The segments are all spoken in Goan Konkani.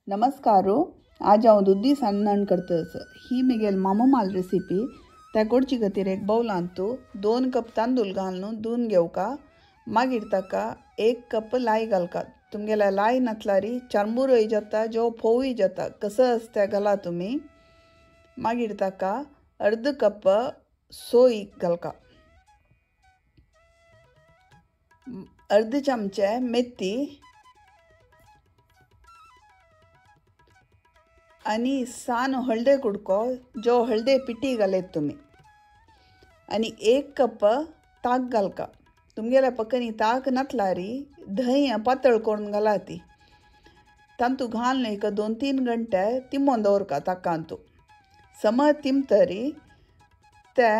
नमस्कार, आज हांव दुदी सान्न करतस। ही मेगेल मामोमाल रेसिपी। त्या गोडची खातीर एक बावलांतू 2 कप तांदूळ घालून धुवन घेवका। मागीर ताका 1 कप लाई घालका। तुमगेल्या लाई नातल्यारी चारमुरोय जाता, जो फोवूय जाता, कसो आसता घाला तुमी। मागीर ताका अर्द कप सोय घालका, अर्द चमचे मेथी आनी सान हळदे कुडको, जो हळदे पिठी घालेत तुमी, आनी 1 कप ताक घालका। तुमगेल्या पकनी ताक नातल्यारी धंय पातळ करून घाला ती। तांतू घालून एक 2-3 घंटे तिमोन दवरका। ताकांतू सम तिमतरी ते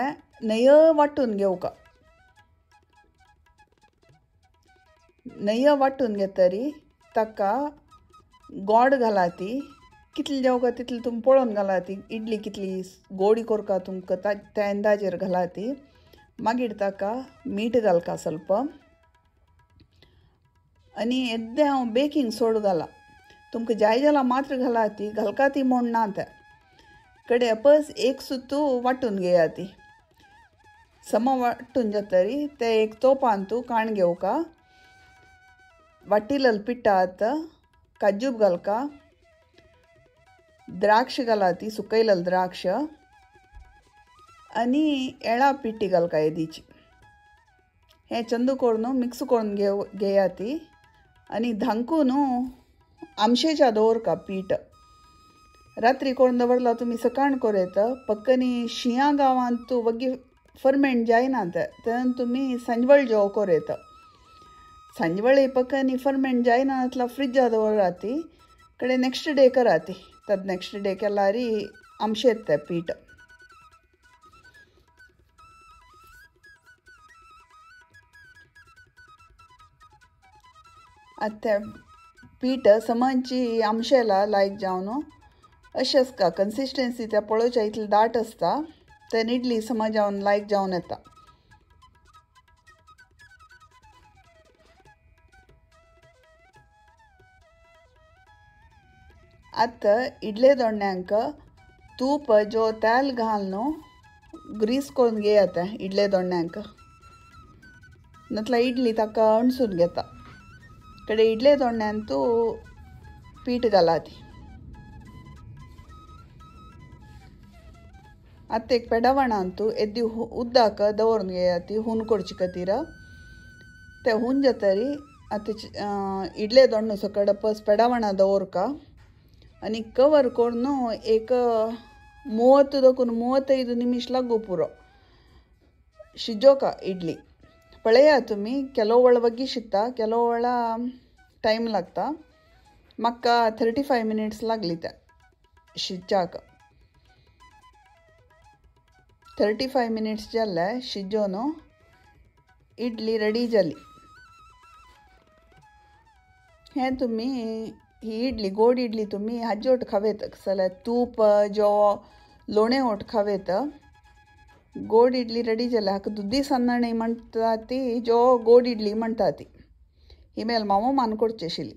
नय वांटून घेवका। नय वांटून घेतरी ताका गोड घाला ती। कितली जेवका तितली तुमी पळोवन घाला ती। इडली कितली गोडी करका तुमकां त्या अंदाजेर घाला ती। मागीर ताका मीठ घालका स्वल्प आनी येद्दें हांव बेकिंग सोड घाला। तुमकां जाय जाल्यार मात्र घाला ती, घालका ती म्हूण ना ते कडे पस एक सुतू वांटून घेया ती। सम वांटून जातरी ते एक तोपांतू काण घेवका। वाटिलल पिठांत काजूब घालका, द्राक्ष घाला ती, सुकयलल द्राक्ष आनी एळा पिठी घालका येदीची। हें चंदू करून मिक्स करून घेया ती आनी धांकून आमशेच्या दवरका पीठ। रात्री करून दवरला तुमी सकाळ करूं येता। पक्कनी शिंया गांवांत वग्गी फर्मेंट जायना तेन्ना तुमी सांजवळ जेव करूं येता। सांजवळे पक्कनी फर्मेंट जायना जाल्यार फ्रिजा दवरा ती, कडे नेक्स्ट डे करा ती। तद नेक्स्ट डे केल्यारी आमशेत तें पीठ। आतां तें पीठ समंची आमशेला लायक जावन अशें आसता कन्सिस्टन्सी त्या पळोवच्या इतली दाट आसता तें इडली समज जावन लायक जावन येता। आतां इडले दोण्यांक तूप जो तेल घालून ग्रीस करून घेयात तें इडले दोण्यांक, नातल्यार इडली ताका अणसून घेता। कडे इडले दोण्यांतू पीठ घाला ती। आतां एक पेडावणांतू येद्दी उदक दवरून घेया ती हून करची खातीर। तें हून जातरी आतां इडले दोण्णू सकड पस पेडावणा दवरका आनी कवर करून एक 30 दोकून 35 निमिश लागू पुरो शिजोका इडली। पळया तुमी ಕೆಲವು वेळ वग्गी शिजता, ಕೆಲವು वेळ टायम लागता। म्हाका 35 मिनिट्स लागली त्या शिजच्याक। 35 मिनिट्स जाले शिजोवन इडली रेडी जाली। हें तुमी ही इडली गोड इडली तुमी हाजे ओट खावेत जाल्यार तूप जो लोणे ओट खावेत। गोड इडली रेडी जाल्या। हाका दुदी सान्नाणी म्हणटा ती, जो गोड इडली म्हणटा ती। ही मेल मामो मान करची आशिल्ली।